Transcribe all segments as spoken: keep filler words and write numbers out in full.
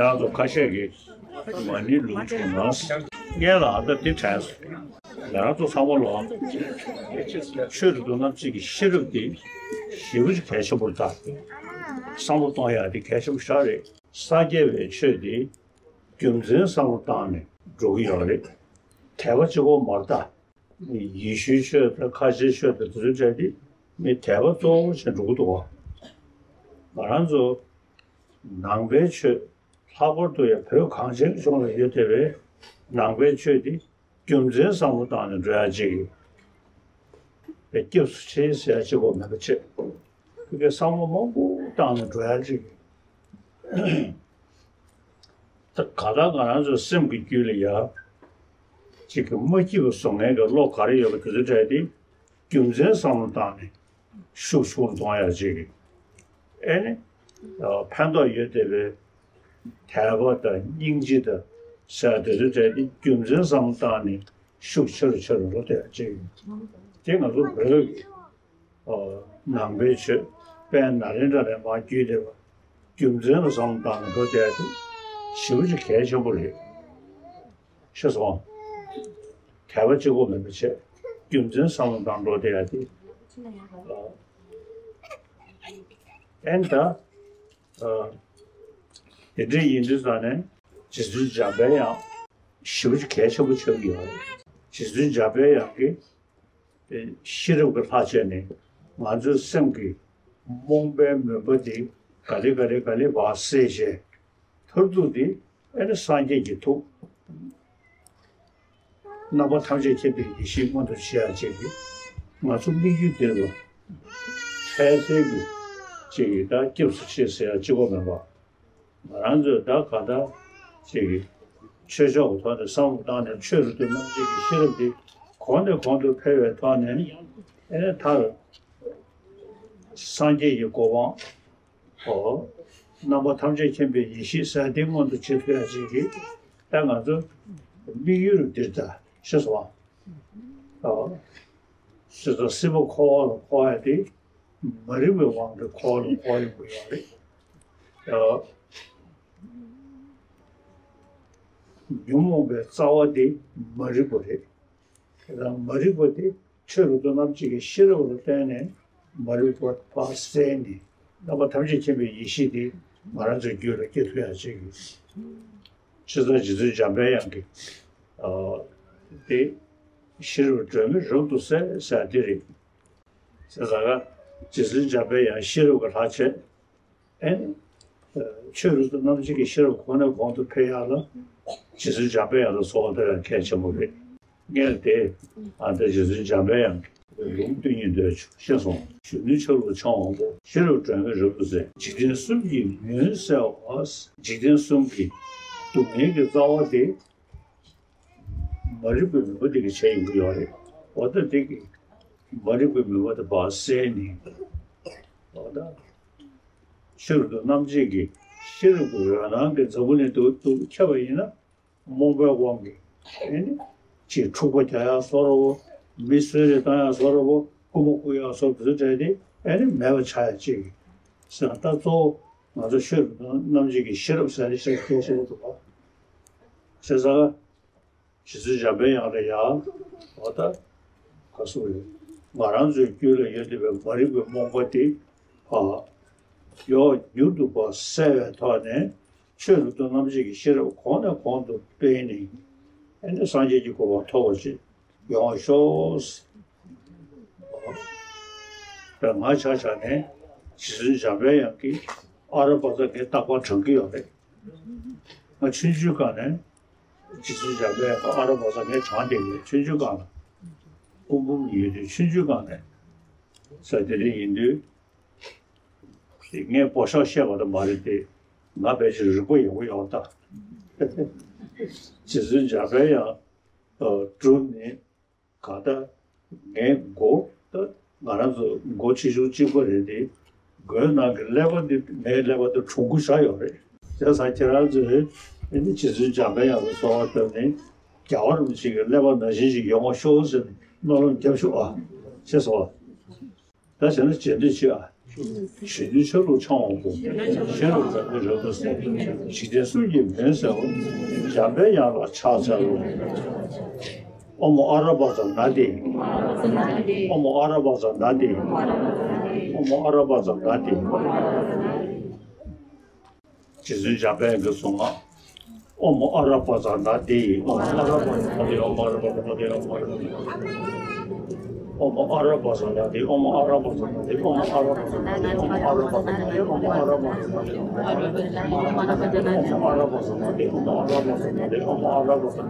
ང་ཚོ་ཁ་ཤས་ཀྱིས་མ་ཎི་ལུང་བྱུང་ན་སྔོན་ལ་ཨ་ད་འདི་དྲན་སོང་། ང་རང་ཚོ་ཚང་མ་ལ་ཆོས་རིག་ཏུ་རྣམ་འབྱེད་ཀྱི་ཤེས་རབ་འདི་ཞེ་པོ་ཅིག་གལ་ཆེན་པོ་རེད། ད་བསམ་བློ་གཏོང་ཡག་འདི་གལ་ཆེན་པོ་ཞིག་རེད། སངས་རྒྱས་པའི་ཆོས་འདི་རྒྱུ་མཚན་བསམ་བློ་བཏང་ནས་འགྲོ་གི་ཡོད་རེད། དད་པ་གཅིག་པོ་མ་རེད་ད། ཡེ་ཤུའི་ཆོས་དང་ཁ་ཆེའི་ཆོས་དང་དེ་ཚོའི་གྲས་དེ་མི་དད་པ་གཙོ་བོ་བྱས་འགྲོ་གི་འདུག་བ། ང་རང་ཚོ་ནང་པའི་ཆོས་ལྷག་པར་དུ་ཡང་བོད་གངས་ཅན་གྱི་ལྗོངས་ལ་ཡོད་བསྡད་པའི་ནང་པའི་ཆོས་དེ་རྒྱུ་མཚན་བསམ་བློ་བཏང་ནས་འགྲོ་ཡ་གཅིག་གི་སྐྱབས་སུ་མཆི་ཟེར་ཡ་གཅིག་པོ་མེད་པ་བྱས། ཁོ་གའི་བསམ་བློ་མང་པོ་བཏང་ནས་འགྲོ་ཡ་གཅིག་གི། ད་ག་ད་ང་རང་ཚོའི་སེམས་ཀྱི་རྒྱུད་ལ་ཡ། གཅིག་གི་མ་སྐྱིད་པ་བཟོ་མཁན་གྱི་བློ་ག་རེ་ཡོད་པ་དེ་ཚོའི་གྲས་དེ་རྒྱུ་མཚན་བསམ་བློ་བཏང་ནས་ཤུགས་ཆུང་རུ་གཏོང་ཡ་གཅིག་གི། ཨེ་ནི། ཕན་ཐོགས་ཡོད་བསྡད་པའི་དད་པ་དང་སྙིང་རྗེ་དང་ཟེར་དེ་ཚོའི་གྲས་དེ་རྒྱུ་མཚན་བསམ་བློ་བཏང་ནས་ཤུགས་ཆེ་རུ་ཆེ་རུ་འགྲོ་བསྡད་ཡ་གཅིག་གི། དེ་ང་ཚོ་བོད་ཀྱི། ནང་པའི་ཆོས་དཔལ་ནཱ་ལེནྡྲ་ནས་མར་བརྒྱུད་བསྡད་པ་རྒྱུ་མཚན་ལ་བསམ་བློ་བཏང་ནས་འགྲོ་བསྡད་ཡ་དེ་ཞེ་པོ་ཅིག་གལ་ཆེན་པོ་རེད། ཤེས་སོང་། དད་པ་གཅིག་པོ་མིན་པ་བྱས་རྒྱུ་མཚན་བསམ་བློ་བཏང་འགྲོ་བསྡད་ཡ་དེ། ཨེ་ནི་ད། དེ་འདྲ་ཡིན་དུས་ཙང་ནས་རྗེ་བཙུན་འཇམ་པའི་དབྱངས་ཞེ་པོ་ཅིག་གལ་ཆེན་པོ་ཆགས་ཀྱི་ཡོད་རེད། རྗེ་བཙུན་འཇམ་པའི་དབྱངས་ཀྱིས། ཤེས་རབ་ཀྱི་ལྷ་བྱས་ནས་ང་ཚོའི་སེམས་ཀྱི་རྨོངས་པའི་མུན་པ་དེ་ག་ལེ་ག་ལེ་ག་ལེ་བར་བསལ་བྱས། མཐར་ཐུག་དེ་ཨེ་ནི་སངས་རྒྱས་ཀྱི་ཐུགས། རྣམ་པ་ཐམས་ཅད་མཁྱེན་པའི་ཡེ་ཤེས་མངོན་དུ་བྱེད་ཡ་གཅིག་གི། ང་ཚོ་དམིགས་ཡུལ་འདིར་ལ་འཕྲལ་སེལ་གྱི་གཅིག་གི་ད་སྐྱབས་སུ་མཆི་ཟེར་ཡ་གཅིག་པོ་མིན་པ། ང་རང་ཚོས་ད་ག་ད་ཅིག་ཆོས་ཕྱོགས་ཀྱི་ཐོག་ནས་བསམ་བློ་བཏང་ནས་ཆོས་རིག་ཏུ་རྣམ་འབྱེད་ཀྱི་ཤེས་རབ་འདི་གོང་ནས་གོང་དུ་འཕེལ་བའི་ཐོག་ནས་ཨེ་མཐར་སངས་རྒྱས་ཀྱི་གོ་འཕང་འོ་རྣམ་པ་ཐམས་ཅད་མཁྱེན་པའི་ཡེ་ཤེས་ཟེར་འདི་མངོན་དུ་བྱེད་ཐུབ་ཡ་ཅིག་གིས་ད་ང་ཚོ་དམིགས་ཡུལ་འདིར་ད་ཤེས་སོང་ཨ། ཨོ། སྲིད་པ་སྲིད་པ་འཁོར་བ་ལ་འཁོར་ཡ་དེ། མ་རིག་པའི་དབང་གིས་འཁོར་བ་ལ་འཁོར་ཡོང་གི་ཡོད་རེད། ཨོ། ཉོན་མོངས་པའི་རྩ་བ་དེ་མ་རིག་པ་རེད། དེ་དང་མ་རིག་པ་དེ་ཆོས་རབ་ཏུ་རྣམ་འབྱེད་ཀྱི་ཤེས་རབ་ལ་བརྟེན་ནས་མ་རིག་པ་ཕར་བསལ་ནས་རྣམ་པ་ཐམས་ཅད་མཁྱེན་པའི་ཡེ་ཤེས་དེ་ང་རང་ཚོའི་རྒྱུད་ལ་སྐྱེ་ཐུབ་ཡ་བྱེད་དགོས། ཕྱི་ཟ་རྗེ་བཙུན་འཇམ་པའི་དབྱངས་ཀྱིས་ཨོ། དེ། ཤེས་རབ་སྒྲོན་མེ་རབ་ཏུ་གསལ་ཟེར་དེ་རེད། ཟེར་ས་ག་རྗེ་བཙུན་འཇམ་པའི་དབྱངས་ཤེས་རབ་ཀྱི་ལྷ་བྱས། ཨེ། ཆོས་རབ་ཏུ་རྣམ་འབྱེད་ཀྱི་ཤེས་རབ་གོང་ནས་གོང་དུ་འཕེལ་ཡག་ལ། རྗེ་བཙུན་འཇམ་པའི་དབྱངས་ལ་གསོལ་བ་འདེབས་ཡག་གལ་ཆེན་པོ་རེད། སྔོན་ལ་དེ། ཨ་ད་རྗེ་བཙུན་འཇམ་པའི་དབྱངས་ཀྱི་ལུང་བསྟན་ནས་སྡོད་ཆོག་ཤེས་སོང་། གཞོན་ནུའི་ཆ་ལུགས་ལ་འཆང་དབང་པོ། ཤེས་རབ་སྒྲོན་མེ་རབ་ཏུ་གསལ། འཇིག་རྟེན་གསུམ་གྱི་མུན་བསལ་བ། འཇིག་རྟེན་གསུམ་གྱི་སྡུག་བསྔལ་གྱི་རྩ་བ་དེ། མ་རིག་པའི་མུན་པ་དེ་གིས་བྱས་ཡོང་གི་ཡོད་རེད། འོ་ད་དེ་གིས་མ་རིག་པའི་མུན་པ་དེ་ཕར་བསལ་ནས། འོ་ད་ཆོས་རབ་ཏུ་རྣམ་འབྱེད་ཀྱི་ཤེས་རབ་ཀྱི་འོད་སྣང་གིས་འཛམ་བུ་གླིང་དུ་དུ་ཁྱབ་པ་ཡིན་ན། རྨོངས་པའི་དབང་གིས་ཨེ་ནི་ཅིག་འཁྲུག་པ་རྒྱག་ཡག་བཟོ་འདྲ་བོ། མི་གསོད་རེས་བཏང་ཡག་བཟོ་འདྲ་བོ། རྐུ་མ་རྐུ་ཡག་བཟོ་འདྲ་བོ་དེ་ཚོ་གྲས་དེ་ཨེ་ནི་མེད་པ་ཆགས་ཡག་ཅིག་ཟེར་ན། ད་གཙོ་བོ་ང་ཚོ་ཆོས་རབ་ཏུ་རྣམ་འབྱེད་ཀྱི་ཤེས་རབ་ཟེར་ནས་བཤད་མཁན་ཞིག་འདུག་ག་ཟེར་ས་ག་རྗེ་བཙུན་འཇམ་པའི་དབྱངས་ལ་ཡང་འོ་ད་ག་སུ་རེད། ང་རང་ཚོའི་རྒྱུད་ལ་ཡོད་བསྡད་པའི་མ་རིག་པའི་རྨོངས་པ་དེ་ཕར་མགྱོགས་མྱུར་དུ་ཕར་བསལ་བའི་ཐོག་ནས་ཆོས་རབ་ཏུ་རྣམ་འབྱེད་ཀྱི་ཤེས་རབ་གོང་ནས་གོང་དུ་སྤེལ་ནས་ཨེ་ནི་སངས་རྒྱས་ཀྱི་གོ་འཕང་ཐོབ་པ་ཞིག་ཡོང་བ་ཤོག་ད་ང་ཆ་བཞག་ནས་རྗེ་བཙུན་འཇམ་པའི་དབྱངས་ཀྱི་ཨ་རོ་པ་ཙ་ངས་རྟག་པར་བགྲང་གི་ཡོད་རེད། ང་ཆུང་ཆུང་སྒང་ནས་རྗེ་བཙུན་འཇམ་པའི་དབྱངས་ཀྱི་ཨ་རོ་པ་ཙ་ངས་བགྲང་བསྡད་ཡོད། ཆུང་ཆུང་སྒང་ལ་སྐུ་འབུམ་ཡོད་དུས་ཆུང་ཆུང་སྒང་ནས་ས་དེ་འདྲ་ཡིན་དུས་ངས་བོད་ཤོག་བཤད་པ་དང་མ་རེད་དེ། ང་ཕལ་ཆེར་རིག་པ་ཡོད་པོ་ཡོད་ད། རྗེ་བཙུན་འཇམ་པའི་དབྱངས་སྒྲུབ་ནས། གང་ལྟར་ངའི་མགོ་ད་ང་རང་ཚོ་མགོ་ཆེ་ཆུང་གཅིག་པ་རེད་དེ། མགོའི་ནང་གི་ཀླད་པ་འདི་ངའི་ཀླད་པ་དང་གྲུང་པོ་ཆགས་ཡོད་རེད། བྱས་ཙང་ཁྱེད་རང་ཚོས་ཨ་ནི་རྗེ་བཙུན་འཇམ་པའི་དབྱངས་ལ་གསོལ་བ་བཏབ་ནས་རྒྱལ་བ་རིན་པོ་ཆེ་གི་ཀླད་པ་ནང་བཞིན་ཞིག་ཡོང་བ་ཤོག་ཟེར་ནས་སྨོན་ལམ་རྒྱབ་ཤོག་ཨ། ཤེས་སོང་ཨ། ད་བྱས་ན་རྗེས་ཟློས་བྱེད་ཨ། གཞོན་ནུའི་ཆ་ལུགས་འཆང་བ་པོ། གཞོན་ནུ་འཛམ་གླིང་རབ་ཏུ་གསལ། འཇིག་རྟེན་གསུམ་གྱི་མུན་སེལ་བ། འཇམ་དཔལ་དབྱངས་ལ་ཕྱག་འཚལ་ལོ། ཨོ་མོ་ཨ་ར་པ་ཙ་ན་ཏེ། ཨོ་མོ་ཨ་ར་པ་ཙ་ན་ཏེ། ཨོ་མོ་ཨ་ར་པ་ཙ་ན་ཏེ། རྗེ་བཙུན་འཇམ་དཔལ་གྱི་གཟུངས་སྔགས། ཨོ་མོ་ཨ་ར་པ་ཙ་ན་ཏེ། ཨོ་མོ་ཨ་ར་པ་ཙ་ན་ཏེ། ཨོ་མོ་ཨ་ར་པ་ཙ་ན་ཏེ། ཨོ་མོ་ཨ་ར་པ་ཙ་ན་ཏེ། ཨོ་མོ་ཨ་ར་པ་ཙ་ན་ཏེ། ཨོ་མོ་ཨ་ར་པ་ཙ་ན་ཏེ། ཨོ་མོ་ཨ་ར་པ་ཙ་ན་ཏེ། ཨོ་མོ་ཨ་ར་པ་ཙ་ན་ཏེ། ཨོ་མོ་ཨ་ར་པ་ཙ་ན་ཏེ། ཨོ་མོ་ཨ་ར་པ་ཙ་ན་ཏེ། ཨོ་མོ་ཨ་ར་པ་ཙ་ན་ཏེ། ཨོ་མོ་ཨ་ར་པ་ཙ་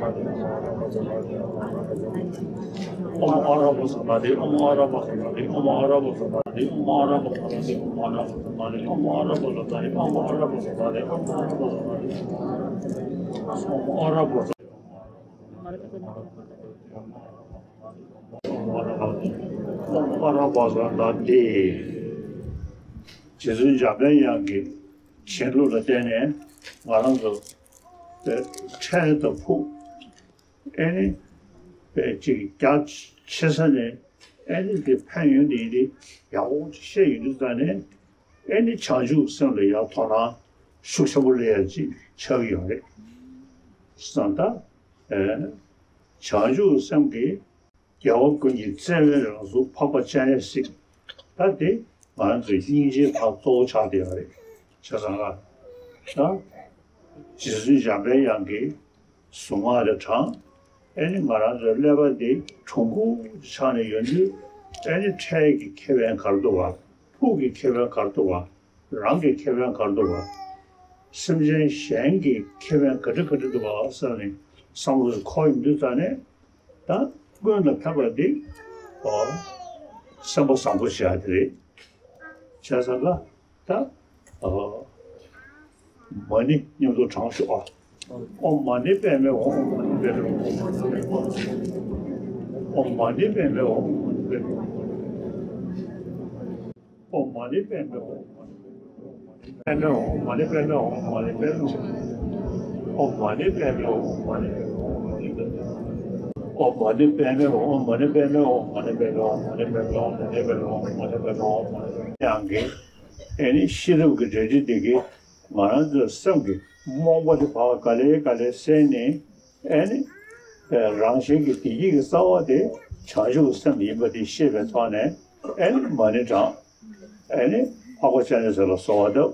ན་ཏེ། ཨོ་མོ་ཨ་ར་པ་ཙ་ན་ཏེ། ཨོ་མོ་ཨ་ར་པ་ཙ་ན་ཏེ། ཨོ་མོ་ཨ་ར་པ་ཙ་ན་ཏེ། ཨོ་མོ་ཨ་ར་པ་ཙ་ན་ཏེ། ཨོ་མོ་ཨ་ར་པ་ཙ་ན་ཏེ། ཨོ་མོ་ཨ་ར་པ་ཙ་ན་ཏེ། ཨོ་མོ་ཨ་ར་པ་ཙ། ཨོ་མོ་ཨ་ར་པ་ཙ་ན་ཏེ། རྗེ་བཙུན་འཇམ་དཔལ་དབྱངས་ཀྱི་བྱིན་རླབས་ལ་བརྟེན་ནས་ང་རང་ཚོ་འཕྲལ་དུ་ཕུགས། ཨེ་ནི། པའི་ཅིག་རྒྱ་ཆེ་ས་ནས་ཨེ་ནི་དེ་ཕན་ཡོན་དེ་ཡིན་དེ་ཡག་པོ་བཤད་ཡོང་དུས་ཙ་ནས་ཨེ་ནི་བྱང་ཆུབ་སེམས་ལ་ཡང་དོ་སྣང་ཤུགས་ཆེན་པོ་སླེབས་ཡ་ཅིག་ཆགས་ཀྱི་ཡོད་རེད། བསམ་ད། ཨེ། བྱང་ཆུབ་སེམས་ཀྱི་རྒྱལ་བ་ཀུན་གྱི་བརྩེ་བའི་རང་གཟུགས་འཕགས་པ་སྤྱན་རས་གཟིགས། ད་དེ་ང་རང་ཚོའི་སྙིང་རྗེའི་ཐག་གཙོ་བོ་ཆགས་བསྡད་ཡོད་རེད། བྱས་ཙང་ལ། ད། རྗེ་བཙུན་འཇམ་དཔལ་དབྱངས་ཀྱི་གཟུངས་སྔགས་རེ་བགྲང་། ཨེ་ནི་ང་རང་ཚོའི་ཀླད་པ་འདི་གྲུང་པོ་ཆགས་ནས་ཡོང་དུས་ཨེ་ནི་འཕྲལ་གྱི་ཁེ་ཕན་ག་རེ་འདུག་ག། ཕུགས་ཀྱི་ཁེ་ཕན་ག་རེ་འདུག་ག། རང་གི་ཁེ་ཕན་ག་རེ་འདུག་ག། སེམས་ཅན་གཞན་གྱི་ཁེ་ཕན་ག་འདྲ་ག་འདྲ་འདུག་ག་ཟེར་ནས་བསམ་བློ་འཁོར་ཡོང་དུས་ཙ་ནས་ད་སྔོན་ལ་ཕེབས་པ་འདི་ཨོ་སེམས་པ་བཟང་པོ་བྱས་དེ་རེད། བྱས་ཙང་ལ། ད། ཨ། མ་ཎི་མཉམ་དུ་བགྲང་ཤོག་ཨ། ཨོཾ་མ་ཎི་པདྨེ་ཧཱུྃ། ཨོཾ་མ་ཎི་པདྨེ་ཧཱུྃ། ཨོཾ་མ་ཎི་པདྨེ་ཧཱུྃ། ཨོཾ་མ་ཎི་པདྨེ་ཧཱུྃ། ཨོཾ་མ་ཎི་པདྨེ་ཧཱུྃ། ཨོཾ་མ་ཎི་པདྨེ་ཧཱུྃ། ཨོཾ་མ་ཎི་པདྨེ་ཧཱུྃ། ཨོཾ་མ་ཎི་པདྨེ་ཧཱུྃ། ཨོཾ་མ་ཎི་པདྨེ་ཧཱུྃ། ཨོཾ་མ་ཎི་པདྨེ་ཧཱུྃ། ཨོཾ་མ་ཎི་པདྨེ་ཧཱུྃ། ཨོཾ་མ་ཎི་པདྨེ་ཧཱུྃ། ཨོཾ་མ་ཎི་པདྨེ་ཧཱུྃ། ཨོཾ་མ་ཎི་པདྨེ་ཧཱུྃ། ཨོཾ་མ་ཎི་པདྨེ་ཧཱུྃ། ཨོཾ་མ་ཎི་པདྨེ་ཧཱུྃ། ཨོཾ་མ་ཎི་པདྨེ་ཧཱུྃ། ཡང་གི། ཨེ་ནི་ཤེས་རབ་ཀྱི་འགྲེལ་བྱེད་འདི་གིས་ང་རང་ཚོའི་སེམས་ཀྱི་རྨོངས་པ་དེ་ཕར་ག་ལེ་ག་ལེ་སེལ་ནས་ཨེ་ནི། རང་གཞན་གྱི་བདེ་སྐྱིད་ཀྱི་རྩ་བ་དེ་བྱང་ཆུབ་སེམས་ཡིན་པ་དེ་ཤེས་པའི་ཐོག་ནས་ཨེ་ནི་མ་ཎི་བགྲང་། ཨེ་ནི་འཕགས་པ་སྤྱན་རས་གཟིགས་ལ་གསོལ་བ་བཏབ།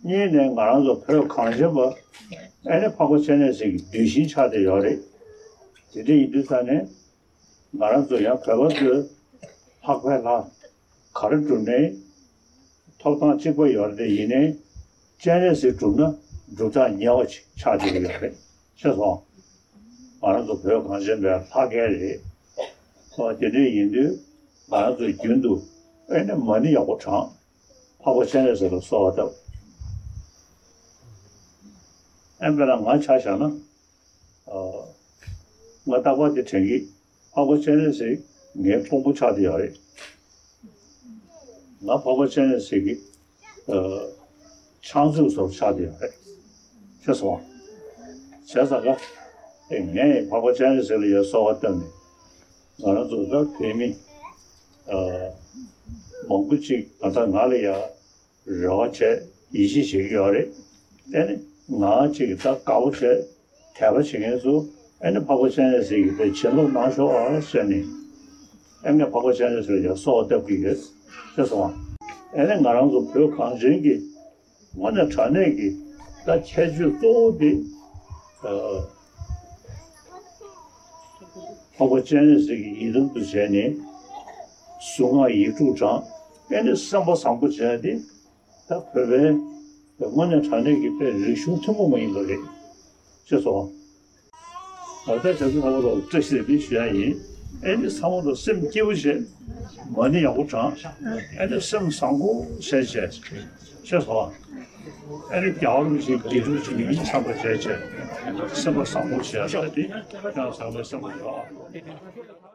གཉིས་ནས་ང་རང་ཚོ་བོད་གངས་ཅན་པ་ཨེ་ནི་འཕགས་པ་སྤྱན་རས་གཟིགས་ཀྱི་གདུལ་ཞིང་ཆགས་བསྡད་ཡོད་རེད། དེ་འདྲ་ཡིན་དུས་ཙ་ནས། ང་རང་ཚོ་ཡང་བོད་པ་ཚོས་ལྷག་པའི་ལྷ་ག་རེ་བསྒྲུབ་ནའི་ཐོབ་ཐང་གཅིག་པ་ཡོད་རེད། ཡིན་ནའི་སྤྱན་རས་གཟིགས་བསྒྲུབ་ན་སྒྲུབ་ཐག་ཉེ་བ་ཅིག་ཆགས་བསྡད་ཀྱི་ཡོད་རེད། ཤེས་སོང་། ང་རང་ཚོ་བོད་གངས་ཅན་པའི་ལྷ་སྐལ་རེད། ཨོ་དེ་འདྲ་ཡིན་དུས་ང་རང་ཚོས་རྒྱུན་དུ་ཨེ་ནི་མ་ཎི་ཡག་པོ་བགྲང་། འཕགས་པ་སྤྱན་རས་གཟིགས་ལ་གསོལ་བ་བཏབ། ཨེ་དཔེར་ན་ང་ཆ་བཞག་ན། ཨ། ང་རྟག་པར་དེ་དྲན་གྱི། འཕགས་པ་སྤྱན་རས་གཟིགས་ངའི་དཔོན་པོ་ཆགས་བསྡད་ཡོད་རེད། ང་འཕགས་པ་སྤྱན་རས་གཟིགས་ཀྱི། ཨ། ཕྱག་མཛོད་བཟོ་ཆགས་བསྡད་ཡོད་རེད། ཤེས་སོང་། བྱས་ཙང་ཀ། ཨེ་ངས་འཕགས་པ་སྤྱན་རས་གཟིགས་ལ་ཡ་གསོལ་བ་བཏབ་ནས། ང་རང་ཚོ་ད་བོད་མི། ཨ། མང་པོ་ཅིག་ད་ལྟ་ང་ལ་ཡ། རེ་བ་བྱས་ཡིད་ཆེས་བྱེད་ཀྱི་ཡོད་རེད། ཨེ་ནི་ང་གཅིག་གིས་ད་དགའ་པོ་བྱས་དད་པ་བྱེད་མཁན་ཚོ་ཨེ་ནི་འཕགས་པ་སྤྱན་རས་གཟིགས་ཀྱི་དཔེ་བྱིན་རླབས་གནང་ཤོག་ཨ་ཟེར་ནས་ཨེ་ངས་འཕགས་པ་སྤྱན་རས་གཟིགས་ལ་ཡང་གསོལ་བ་བཏབ་ཀྱི་ཡོད། ཤེས་སོང་ཨ། ཨེ་ནི་ང་རང་ཚོ་བོད་གངས་ཅན་གྱི་དངོས་གནས་དྲང་གནས་ཀྱི་ད་ཁྱད་ཆོས་གཙོ་བོ་དེ་ཨ། འཕགས་པ་སྤྱན་རས་གཟིགས་ཀྱི་ཡི་དམ་དུ་བྱས་ནས་གཟུངས་སྔགས་ཡིག་དྲུག་བགྲང་། ཨེ་ནི་སེམས་པ་བཟང་པོ་བྱས་ཏེ། ད་བོད་པའི་དངོས་གནས་དྲང་གནས་ཀྱི་དཔེ་རིག་གཞུང་ཐུན་མོང་མ་ཡིན་པ་རེད། ཅེས་སོ། ད་ལྟ་བྱ་ཚུལ་ལྷག་པ་ལ་བཀྲ་ཤིས་བདེ་ལེགས་ཞུ་ཡ་ཡིན། ཨེ་ནི་ཚང་མ་ལ་སེམས་སྐྱིད་པོ་བྱེད། མ་ཎི་ཡག་པོ་བགྲང་། ཨེ་ནི་སེམས་བཟང་པོ་བྱས་བྱས། ཅེས་སོ། ཨེ་ནི་རྒྱལ་བ་རིན་པོ་ཆེའི་དགེ་ཕྲུག་ཅིག་ཡིན་བསམ་པ་བྱས་བྱས། སེམས་པ་བཟང་པོ་བྱས་ས་དེ་ཡང་ཚང་མའི་སེམས་ལ་ཡོད།